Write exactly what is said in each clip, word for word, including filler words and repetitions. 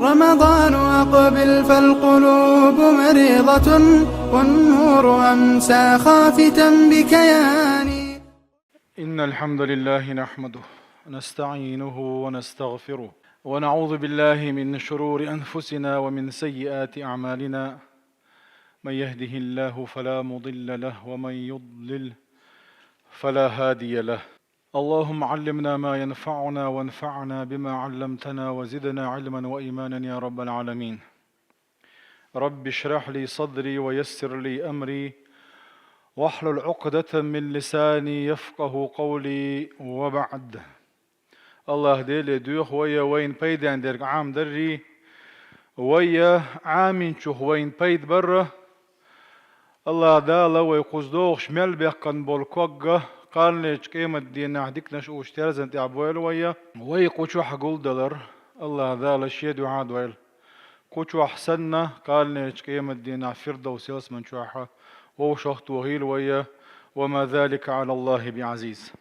رمضان أقبل فالقلوب مريضة، والنور أمسى خافتا بكياني. إن الحمد لله نحمده ونستعينه ونستغفره، ونعوذ بالله من شرور أنفسنا ومن سيئات أعمالنا. من يهده الله فلا مضل له، ومن يضلل فلا هادي له. اللهم علمنا ما ينفعنا، وانفعنا بما علمتنا، وزدنا علما وإيمانا يا رب العالمين. رب اشرح لي صدري ويسر لي أمري واحلل عقدة من لساني يفقه قولي، وبعد. АллахӀ Деле доьху вай вайна пайден дерг Ӏамадаррий, вай Ӏаминчух вайна пайда барра. АллахӀ Дала вай кхуза догӀуш мел баьккхина болу ког кханалерчу къематдийнахь диканаш уьш терзан тӀехь бойла вай. Вай кху чохь гулдалар АллахӀ Дала Шен дуьхьа дойла. Кху чохь санна, кханалерчу къематдийнахь Фирдовс ялсаман чохь вовшахтохийла вай, وما ذلك على الله بعزيز.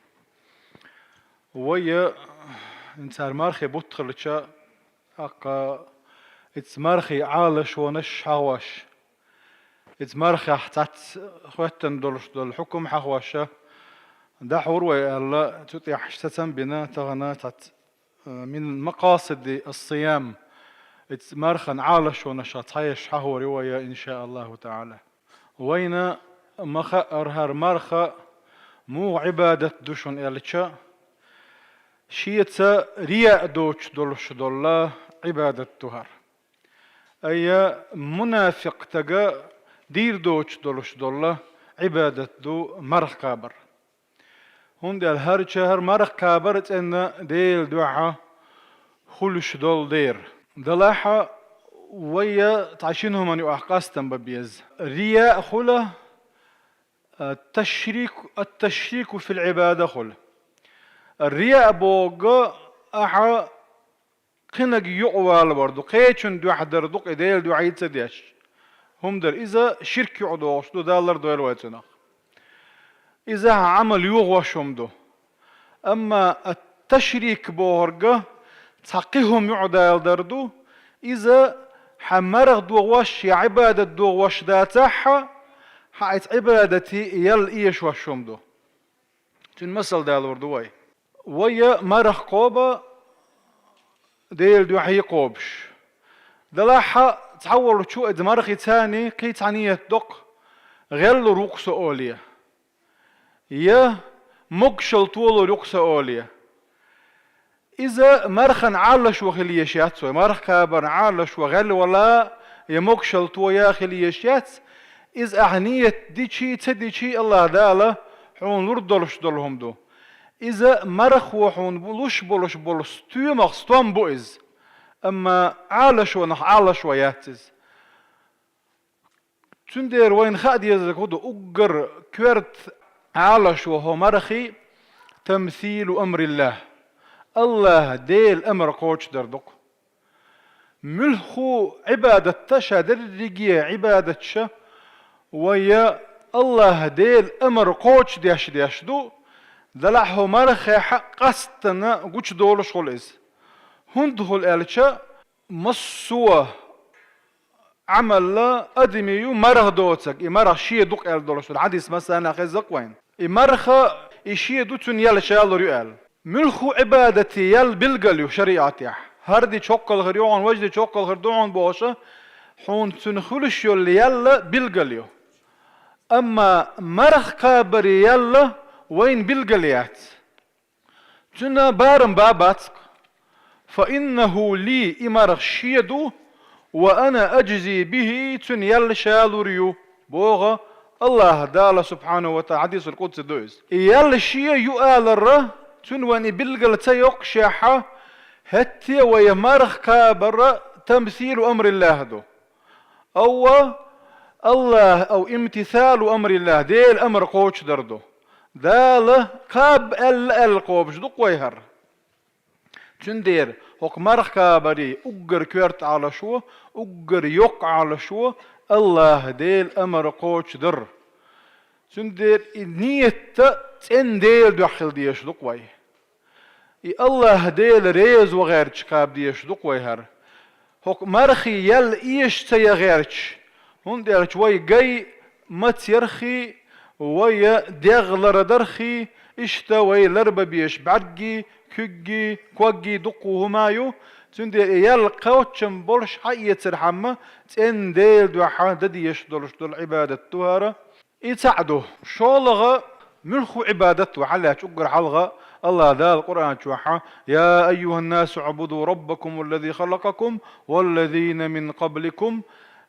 Вай, цара мархи бутт хилча, тӀаккха иза мархи Ӏалашонаш хьахош, иза мархех цхьацца хӀоьттина долуш долу хьукум хьахош, дӀахьур вай аьлла, цу тӀехь сацам бина тахана цхьацца, э, من مقاصد الصيام, иза мархан Ӏалашонаш цхьаеш хьахор ю вай, ин шаа АллахӀу таӀала. Вайна ма хаъара хӀара марха муха Ӏибадат ду шуна аьлча, шеца рияъ доцуш долуш долу Ӏибадат ду хӀара. Ай, мунафикъ стага дийр доцуш долуш долу Ӏибадат ду марха кхабар. ХӀунда аьлча хӀара марха кхабар цӀенна Делан дуьхьа хуьлуш долу дера. Делахь вай цхьа шина хӀуманна юкъахь къастам бан беза. Рияъ хуьлу, а, ташрик, ат-ташрику фил Ӏибада хуьлу. Рияъ бохург ахьа кхиниг юкъавалор ду, кхечун дуьхьа дар ду, кхин Делан дуьхьа ца деш хӀума дар. Иза ширк юкъадогӀуш ду, Дала лардойла вай цунах. Иза хьан Ӏамал йохош хӀума ду. Амма ат-ташрик бохург цхьа кхин хӀума юкъадаладар ду, иза хьан марха дохош я Ӏибадат дохош дацахь, хьан иза Ӏибадате ял эшош хӀума ду. Цуьнан масал далор ду вай. Вай марха кхобу Делан дуьхьа кхобуш. Делахь цхьаволчо иза мархица кхин цхьа нийят доккху, гӀеллур ву-кх со олий, я могушалла толур ю-кх со олий. Иза мархан Ӏалашо хила езаш яц вай, марха кхабарна Ӏалашо гӀелвала я могушалла тоя хила езаш яц. Иза ахьа нийят дичий, ца дичий, АллахӀ Дала хьуна лур долуш долу хӀума ду. Иза мархо хьуна луш болуш болу стоьмах стом бу иза. Амма Ӏалашонах Ӏалашо яц иза. Цундела вайна хаа дезарг хӀун ду, уггар коьрта Ӏалашо хӀокху мархи тамсилу амриллахӀ, АллахӀ Делан амар кхочушдар ду-кх. Муьлхха Ӏибадат а, ша дерриге Ӏибадаташ а вай АллахӀ Делан амар кхочушдеш деш ду, делахь хӀокху мархехь къастана гучудолуш хуьлу иза. ХӀунда хуьлу аьлча, массо а Ӏамал адамийн ю марха доцург, и марха шен ду-кх аьлла долуш долу хьадис массарна а хезна-кх вайна. И марха, и шен ду, цуьнан ял ша лур ю аьлла. Муьлхха Ӏибадате ял билгал ю шариӀатехь. ХӀара ди чоккхал хир ю хьуна, важа ди чоккхал хир ду хьуна бохуш, хьуна цуьнан хуьлуш йолу ял билгал ю. Амма марха кхабаре ял вайна билгал яц. Цуьнан барам бан бац-кх. «Фа иннаху ли», и марха шен ду, «ва ана аджзи бихи», цуьнан ял ша лур ю, боху АллахӀ Дала субхьанаху ва таӀала, хьадисул къудси ду иза. И ял шен ю аларна, цуьнан вайна и билгал ца йоккхушехь, хӀетте а вай марха кхабар тамсилу амриллахӀ ду. Ав АллахӀ, ав имтисалу амриллахӀ, Делан амар кхочушдар ду. Дала кхаба аьлла, аьлла кхобуш ду-кх вай хӀара. Цундела хӀокху марха кхабаре уггар коьрта Ӏалашо, уггар йоккха Ӏалашо АллахӀ Делан амар кхочушдар. Цундела и нийят а цӀена Делан дуьхьа хила дезаш ду-кх вай. И АллахӀ Дела реза ван гӀерташ кхаба дезаш ду-кх вай хӀара. ХӀокху мархий ял эша ца ян гӀерташ, хӀунда аьлча вай гай маца ярхий, вай дегӀ лара дархий, иштта вай ларба безаш бӀаьрггий, куьггий, коггий дуккха хӀума ю, цундела и ял кхоччам болуш хьаэцархьама, цӀена Делан дуьхьа дан дезаш долуш долу Ӏибадат ду хӀара. И цхьаъ ду. ШолгӀа, муьлхха Ӏибадат ву хьалаьцча уггар хьалха, АллахӀ Дала Къуръан чохь: «يا أيها الناس اعبدوا ربكم الذي خلقكم والذين من قبلكم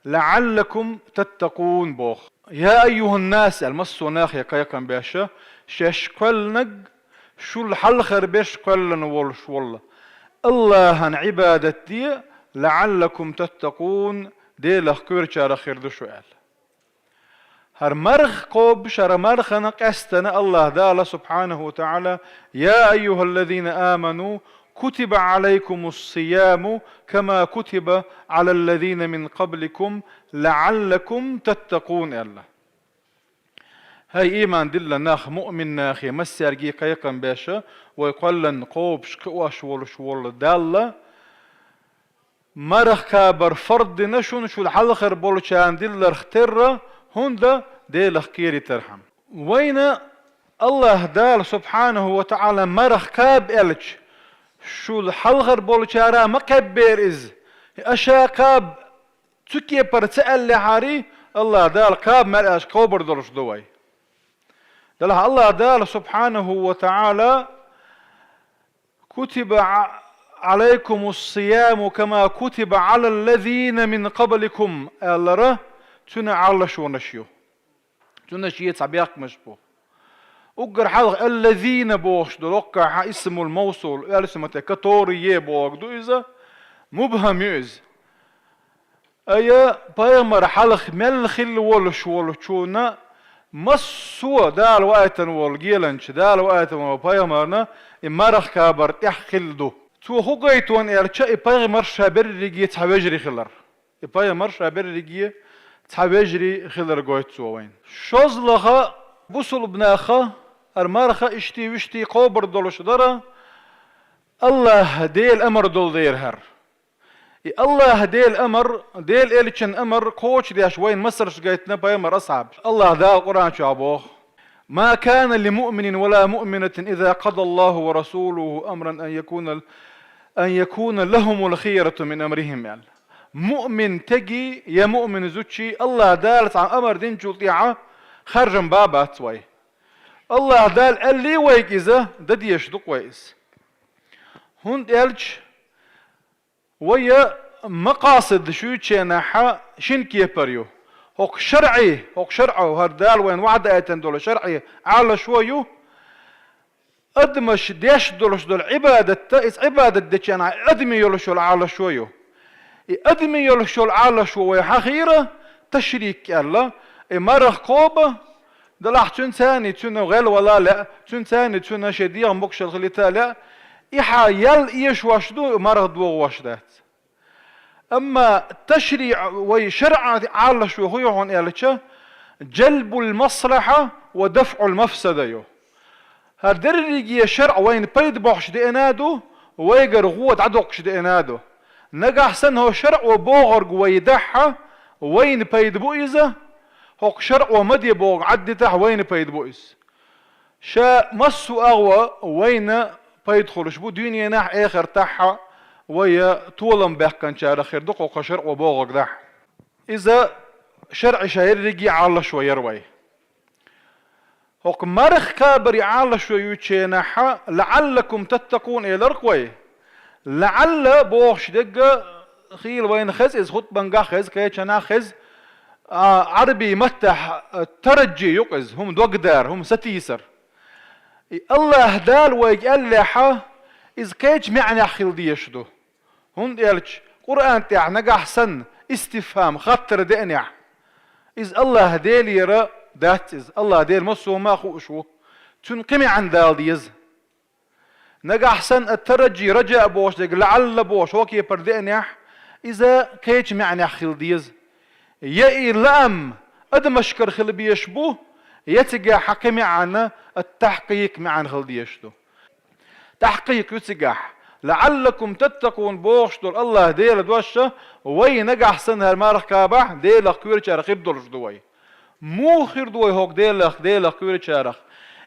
لعلكم تتقون», – боху. «يا أيها الناس», – аьлла, массо а нахе кхайкхам беш, шаьш кхоьллинарг, шул хьалхара берш кхоьллина волуш волу АллахӀан Ӏибадат де, «لعلكم تتقون», Делах кхоьручарах хир ду шу аьлла. ХӀара марха кхобуш, хӀара мархана къаьстина АллахӀ Дала субхьанаху ва таӀала: «يا أيها الذين آمنوا كتب عليكم الصيام كما كتب على الذين من قبلكم لعلكم تتقون», – аьлла. ХӀай, ийман диллина нах, муъмин нахе, массаьрга кхайкхам беш, вай кхоьллина кхобуш, кхиош волуш волу Далла марха кхабар фарз дина шуна, шул хьалхара болчарна дилларх терра, хӀунда Делах кхеритархьама. Вайна АллахӀ Дала субхьанаху ва таӀала марха кхаба аьлча, шул хьалхара болчара ма кхаьббера иза, аша кхаба цу кепара ца аьллехьарий, АллахӀ Дала кхаба мел аьлча кхобур долуш ду вай. Делахь АллахӀ Дала субхьанаху ва таӀала: «كتب ع-، عليكم الصيام كما كتب على الذين من قبلكم», – аьлларг, цуьнан Ӏалашонаш ю. Цуьнан шен цхьа бехкамаш бу. Уггар хьалха «الذين» бохуш долу, оккхахь исмул мавсул, аьлла ма те, «которые» бохург ду иза, мубхам ю иза. Ай, пайхамар хьалха мел хилла волуш волчунна, массо а Дала ваийтина волу геланча, Дала ваийтина волу пайхамарна и марха кхабар тӀехь хилла ду. Цо хӀун гойту аьлча, и пайхамар ша берриге цхьа вежарий хилар. И пайхамар ша берриге цхьа вежарий хилар гойту цо вайна. ШозлагӀа, бусулба наха хӀара марха иштта-вуьшта кхобур долуш дара, АллахӀ Делан амар долу дера хӀара. И АллахӀ Делан амар, Делан элчан амар кхочушдеш вайна масалш гайтина пайхамаран асхьабаша. АллахӀ Дала Къуръан чохь боху: «ما كان لمؤمن ولا مؤمنة إذا قضى الله ورسوله أمرا أن يكون، أن يكون لهم الخيرة من أمرهم», – аьлла. Муъмин стеги я муъмин зудчий АллахӀ Дала цхьа амар динчул тӀаьхьа харжам бан бац вай. АллахӀ Дала аьллий вайга иза, дан дезаш ду-кх вай иза. ХӀунда аьлча вайн макъасид шуьйченахьа шина кепара ю. ХӀокху шарӀий, хӀокху шарӀо, хӀара Дала вайна ваӀда айтина долу шарӀий Ӏалашо ю, адамаш деш долуш долу Ӏибадатта, иза Ӏибадат деченахь адамийн йолуш йолу Ӏалашо ю. И адамийн йолуш йолу Ӏалашо вай хьахийра, ташрик аьлла, и марха кхоба, делахь цуьнан царний цуьнан гӀелвала лаьа, цуьнан царний цуьнан шайн дегӀан могушалла хилийта лаьа, и хьан ял эшош ду, марха дохош дац. Амма ташриӀ вай шарӀан Ӏалашо хӀун ю хьуна аьлча, джалбул маслахьа ва дафӀул мафсада ю. ХӀара дерриге шарӀ вайна пайда бохьуш деана а ду, вайгара гӀо дӀадоккхуш деана а ду. Нагахь санна хӀокху шарӀо бохург вай дахь, вайна пайда бу иза, хӀокху шарӀо ма де бохург Ӏаддитахь, вайна пайда бу иза. Ша массо а агӀо вайна пайда хуьлуш бу, дуьненахь а, эхартахь а вай толам баьккхинчарах хир ду хӀокху шарӀо бохург дахь. Иза шарӀи ша ерриге а Ӏалашо яр вай. ХӀокху марха кхабаре Ӏалашо юьйцучу хенахь, «ЛаӀаллакум таттакъун» элира-кх вай. «ЛаӀалла» бохуш дерг хийла вайна хеза иза, хутбангахь хеза, кхечанахь хеза, а, Ӏарбийн маттахь, а, тараджи ю-кх иза, хӀума догдар, хӀума сатийсар. И АллахӀ Дала вайга аьллехь, иза кхечу маьӀнехь хила дезаш ду. ХӀунда аьлча Къуръан тӀехь нагахь санна истифхам, хаттар деанехь, иза АллахӀ Делера дац иза, АллахӀ Дела массо а хӀума хууш ву. Цуьнан кхин маьӀна дала деза. Нагахь санна ат-тараджи, раджаъ бохуш дерг, лаӀалла бохуш, хӀокху кепара деанехь, иза кхечу маьӀнехь хила деза. Я и лаам адамашкара хила безаш бу, я цигахь кхин маьӀна, ат-тахькъикъ маьӀна хила дезаш ду. Тахькъикъ ю цигахь. «ЛаӀаллакум таттакъун» бохуш долу АллахӀ Делан дош, вай нагахь санна хӀара марха кхабахь, Делах кхоьручарах хир долуш ду вай. Муха хир ду вай хӀокху Делах, Делах кхоьручарах?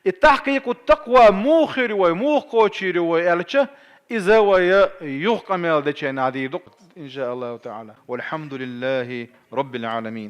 И тахькъикъу такъва муха хир ю вай, муха кхочур ю вай аьлча, иза вай юха къамел дечу хенахь дийр ду, иншааллаху таӀала. ВалхьамдулиллахӀи Раббил Ӏаламин.